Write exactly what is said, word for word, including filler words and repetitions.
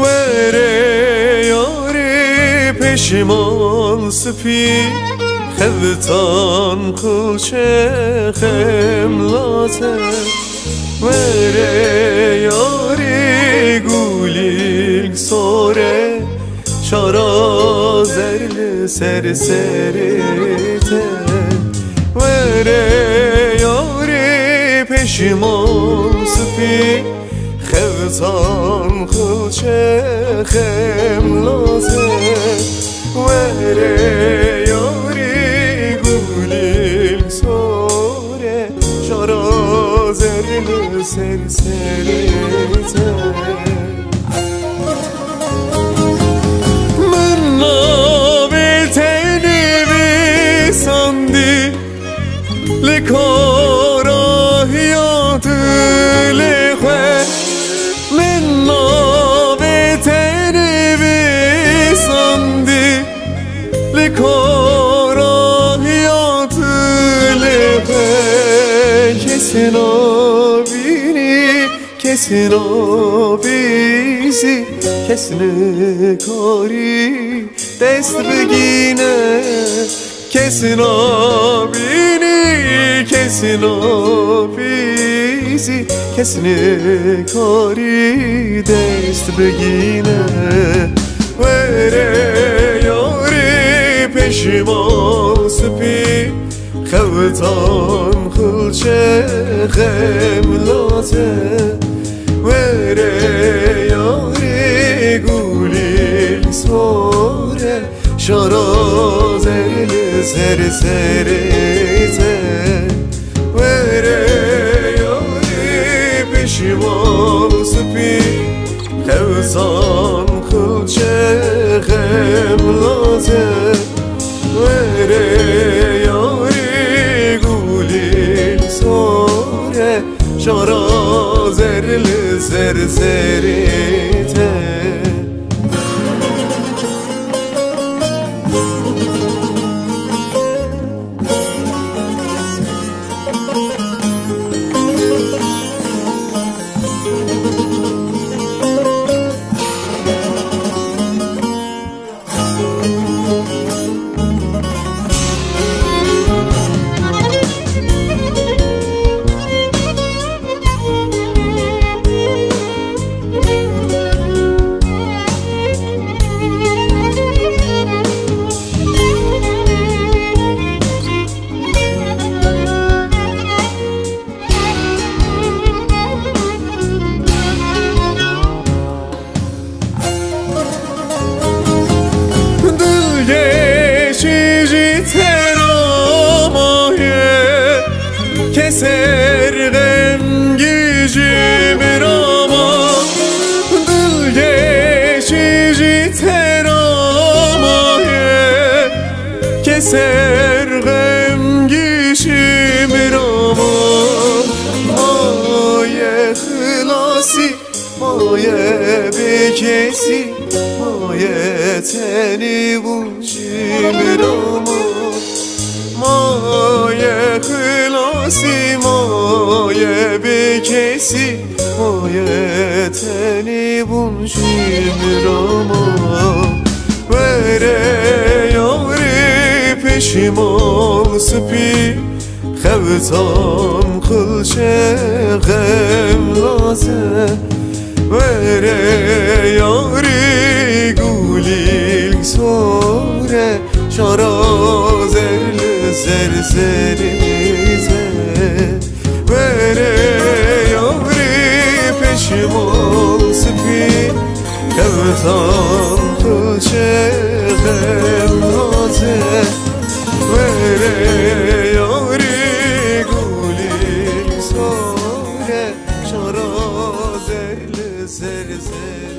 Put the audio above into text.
Were yarê peşiman spî, xevitan qilçe xemlate. Were yarê gulîk sore, şara zer li ser serê te. Were yarê peşiman spî, xevitan qilçe xemlate. Were yarê gulîk sore, şara zer li ser serê te. Min navê te nivîsandî li karahiya dilê xwe. Min navê te nivîsandî li karahiya dilê xwe. Kes nabînî, kes nabîzî, kes nikarî dest bigîne. Kes nabînî, kes nabîzî, kes nikarî dest bigîne. Were yarê peşiman spî, xewitan xilçe xemlate. Were yarê gulîl sore, şara zer li ser serê te. Were yarê peşiman spî, xewitan xilçe xemlate. Were yarê gulîl sore, şara zer li ser serê te. Dilgeşî ji te ra maye, keser xemgî ji min ra ma. Dilgeşî ji te ra maye, keser xemgî ji min ra ma. Maye xilasî, maye bêkesî, maye tenê bûn ji min ra ma. Maye xilasî, maye bêkesî, maye tenê bûn ji min ra ma. Were yarê peşiman spî, xewitan xilçe xemlate. Were yarê gulîl sore, şara zer li ser serê te. Were yarê peşiman spî, Tan tu çi xemnaz e, were yarî gulî sare, şaraze li ser zere.